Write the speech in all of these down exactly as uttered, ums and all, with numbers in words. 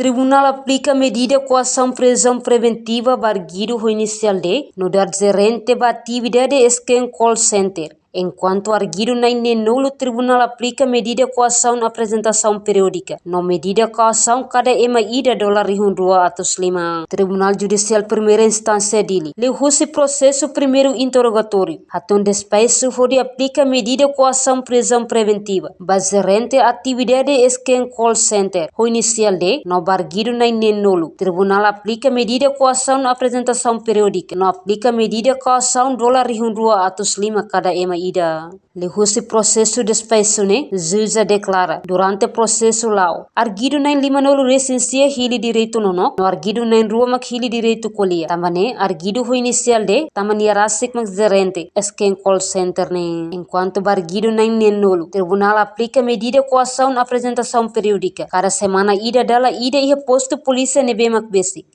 Tribunál aplika medida koasaun prizaun preventiva ba arguidu ho inisiál D, nu'udar jerente ba atividade scam call center. Enkuantu arguidu na'in-neenulu, Tribunál aplika medida koasaun aprezentasaun periódika no medida koasaun kada ema ida dolar rihun rua atus lima. Tribunál Judisiál Primeira Instánsia Dili, liuhusi prosesu primeiru interrogatóriu, hatún despesu hodi aplika medida koasaun prizaun preventiva ba jerente atividade scam call center ho inisiál D no ba arguidu na'in-neenulu. Tribunál aplika medida koasaun aprezentasaun periódika no aplika medida koasaun dolar rihun rua atus lima kada ema ida. Liuhusi prosesu despesu ne'e, juíza deklara, durante prosesu la'o, arguidu na'in-limanulu resin-sia hili direitu nonook, no arguidu na'in-rua mak hili direitu ko'alia. Tanba ne'e, arguidu ho inisiál D, tanba nia rasik mak jerente scam call center ne'e. Enkuantu ba arguidu na'in-neenulu, Tribunál aplika medida koasaun aprezentasaun periódika, kada semana ida dala ida iha postu polísia ne'ebé mak besik.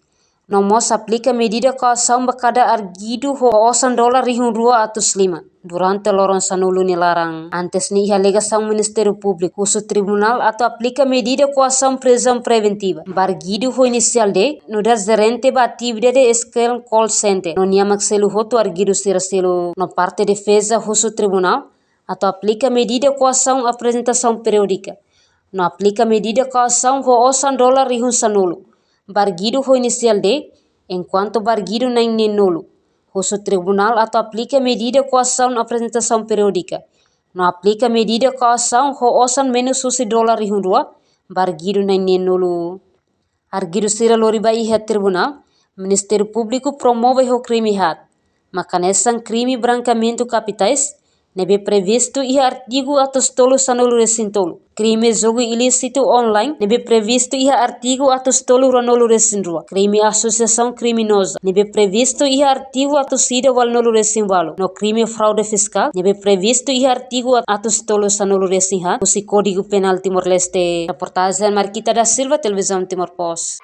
No mós aplika medida koasaun ba kada arguidu ho osan dolar rihun rua atus lima durante loron sanulu nia laran. Antes ne'e, iha alegasaun Ministériu Públiku husu Tribunál atu aplika medida koasaun prizaun preventiva ba arguidu ho inisiál D, nu'udar jerente ba atividade scam call center, no nia mak selu hotu arguidu sira seluk. No parte defeza husu Tribunál atu aplika medida koasaun aprezentasaun periódika no aplika medida koasaun ho osan dolar rihun sanulu ba arguidu ho inisiál D, enkuantu ba arguidu na'in-neenulu, husu Tribunál atu aplika medida koasaun aprezentasaun periódika no aplika medida koasaun ho osan menus husi dolar rihun rua ba arguidu na'in-neenulu. Arguidu sira lori ba iha Tribunál, Ministériu Públiku promove ho krime haat, mak hanesan krime brankeamentu kapitais, ne'ebé previstu iha artigu atus tolu sanulu resin tolu, krime jogu ilísitu online, ne'ebé previstu iha artigu atus tolu ruanulu resin rua, krime asosiasaun kriminoza, ne'ebé previstu iha artigu atus ida ualunulu resin ualu, no krime fraude fiskál, ne'ebé previstu iha artigu atus tolu sanulu resin haat husi Kódigu Penál Timor-Leste. Reportajen Marquita da Silva, Televizaun Timor Post.